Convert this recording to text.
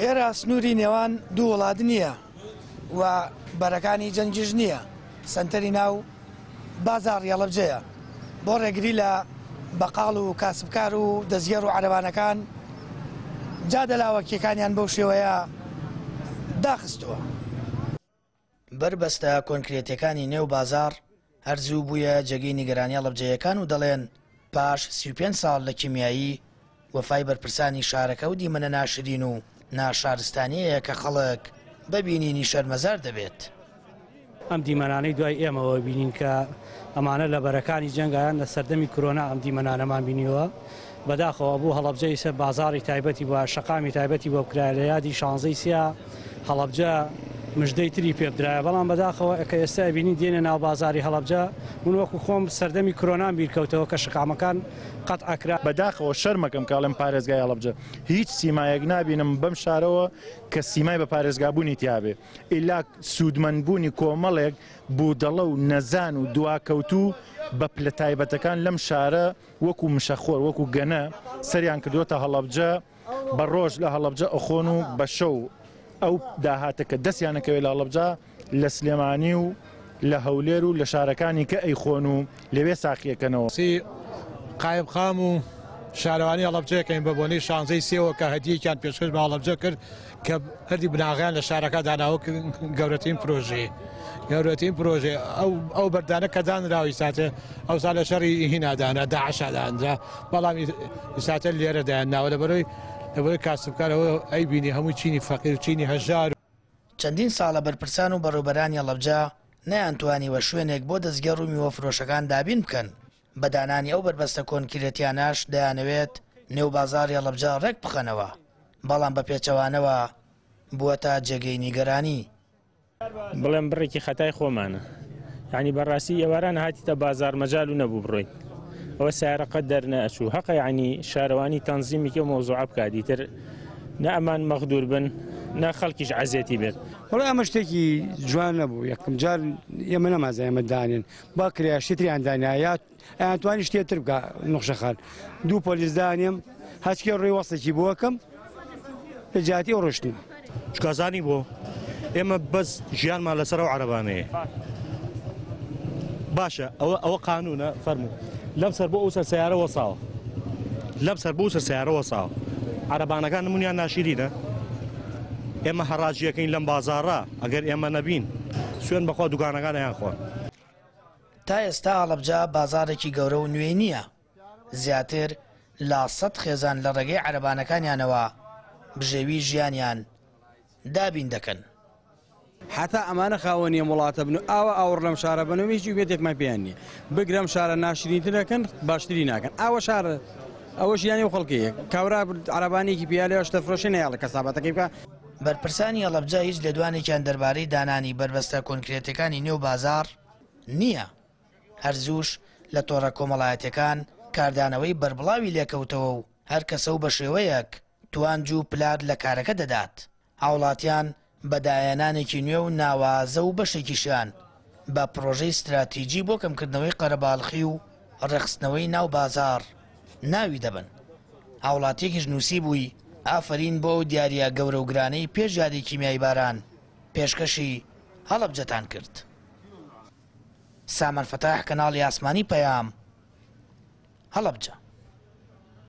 ئێرە سنووری نێوان دوو وڵات نییە و بەرەکانی جەنگیش نییە، سەنتەری ناو بازاڕی هەڵەبجەیە. بۆ ڕێگری لە بەقاڵ و کاسبکار و دەستگێڕ و عەرەبانەکان جادە لاوەکییەکانیان بەو شێوەیە داخستووە. بەربەستە کۆنکرێتیەکانی نێو بازاڕ هەر زوو بوویە جێگەی نیگەرانی هەڵەبجەیەکان و دەڵێن پاش 35 ساڵ لە کیمیایی وەفای بەرپرسانی شارەکە ئەو دیمەنە ناشرین و ناشارستانیەیە کە خەڵک بە بینینی شەرمەزار دەبێت. ئەم دیمەنانەی دوای ئێمەوە بینین کە ئەمانە لە بەرەکانی جەنگە یان لە سەردەمی کرۆنا ئەم دیمەنانەمان بینیوە بەداخەوە بوو هەڵەبجە ئیسە بازاڕی تایبەتی بووە شەقامی تایبەتی بۆ بکرایە لە یادی شانزەی سیا هەڵەبجە مژدەی تری پێ بدرایە بەڵام بەداخەوە کە ئێستا ئەبینین دێنە ناو بازاری هەڵەبجە من وەکو خۆم سەردەمی کرۆنام بیرکەوتەوە کە شەقامەکان قەت ئەکرا. بەداخەوە شەرمەکەم کە ئەڵێم پارێزگای هەڵەبجە هیچ سیمایەک نابینم بەم شارەوە کە سیمای بە پارێزگابوونی تیابێ ئیلا سوودمەندبوونی کۆمەڵێک بودەڵە و نەزان و دواکەوتوو بە پلە تایبەتەکان لەم شارە وەکو مشەخۆر وەکو گەنە سەریان کردووەتە هەڵەبجە بە ڕۆژ لە هەڵەبجە ئەخۆن و بە شەو ئەو داهاتە کە دەستیان ئەکەوێت لە هەڵەبجە لە سلێمانی و لە هەولێر و لە شارەکانی کە ئەیخۆن و لەوێ ساقیەکەنەوە. سی قایمقام و شارەوانی هەڵەبجەکەین بە بۆنەی شانزەی سێوە کە هەدیەکیان پێشکەش بە هەڵەبجە کرد کە هەردی بناغیان لە شارەکە داناوە گەورەترین پرۆژەیە گەورەترین پرۆژێ ئەو ئەو بەردانە کە دانراوی ساتێ ئەو سا لە شەڕی هینادانە داعشادانرا بەڵام ساتە لێرە دایان ناوە لە بەرەوەی لەبەرەوەی کاسبکارەوە ئەی بینی هەموو چینی فەقیر چینی هەژار. چەندین ساڵە بەرپرسان و بەڕێوبەرانی هەڵەبجە نەیانتوانیوە شوێنێک بۆ دەستگێڕ و میوەفرۆشەکان دابین بکەن، بە دانانی ئەو بەربەستە کۆنکرێتیانەش دەیانەوێت نێو بازاڕی هەڵەبجە ڕێک بخەنەوە، بەڵام بە پێچەوانەوە بووەتە جێگەی نیگەرانی. بڵێم بڕێکی خەتای خۆمانە یعنی بەڕاستی ئێواران هاتیتە بازار مەجال و نەبوو بڕۆین ئەوە سیارە قەت دەرنەئەچوو هەقە یعنی شارەوانی تەنزیمێکی ئەو مەوزوعە بکات ئیتر نە ئەمان مەغدور بن نە خەڵکیش عەزێتی بێت. وەڵا ئەمە شتێکی جوان نەبوو یەکەم جار ئێمە نەمانزانی ئەمە دانێن با کرایە شتی تریان دانیا یا ئەیانتوانی شتێ تر بکا نوخشەخان دوو پۆلیس دانێم هەچکێ ڕووی وەسێکی بۆکەم لە جیاتی ئەو ڕۆشتنە. چونکە زانی بۆ ئێمە بەس ژیانمان لەسەر ئەو عەرەبانەیە باشە ئەوە ئەوە قانونە فەرموو لەم سەر بۆ ئەو سەر سیارە وەساوە لەم سەر بۆ سەر سیارە وەساوە عەرەبانەکان نمونیان ناشیرینە ئێمە هەڕاجیەکەین لەم بازاڕە ئەگەر ئێمە نەبین سوێن بەخوا دوکانەکان خۆن. تا ئێستا هەڵەبجە بازاڕێکی گەورە و نوێی نییە، زیاتر لە سەد خێزان لە ڕێگەی عەرەبانەکانیانەوە بژێوی ژیانیان دابین دەکەن. هەتا ئەمانە خاوەنی ئەم وڵاتە بن و ئاوا ئاوڕ لەم شارە بەنەوە هیچ ئومێدێکمان پێیان نییە بگرە ئەم شارە ناشرینتر ئەکەن باشتری ناکەن ئاوە شار ئەوە ژیانی ئەو خەڵکەیە کابرا عەرەبانێکی پیا لێ شتە فرۆشێ نایەڵێ کەسابەتەکەی بکا. بەرپرسانی هەڵەبجە هیچ لێدوانێکیان دەربارەی دانانی بەربەستە کۆنکرێتیەکانی نێو بازاڕ نییە، هەر زووش لە تۆڕە کۆمەڵایەتیەکان کاردانەوەی بەربڵاوی لێکەوتەوە و هەر کەسە و بەشێوەیەک توانج و پلار لە کارەکە دەدات. هاوڵاتیان بە داهێنانێکی نوێ و ناوازە و بەشێکیشیان بە پڕۆژەی ستراتیجی بۆ کەمکردنەوەی قەرەباڵخی و ڕێکخستنەوەی ناو بازاڕ ناوی دەبەن. هاوڵاتیەکیش نووسیبووی، ئافەرین بۆ ئەو دیارییە گەورە و گرانەی پێش یادی کیمیاییباران پێشکەشی هەڵەبجەتان کرد. سامان فەتاح، کەناڵی ئاسمانی پەیام، هەڵەبجە.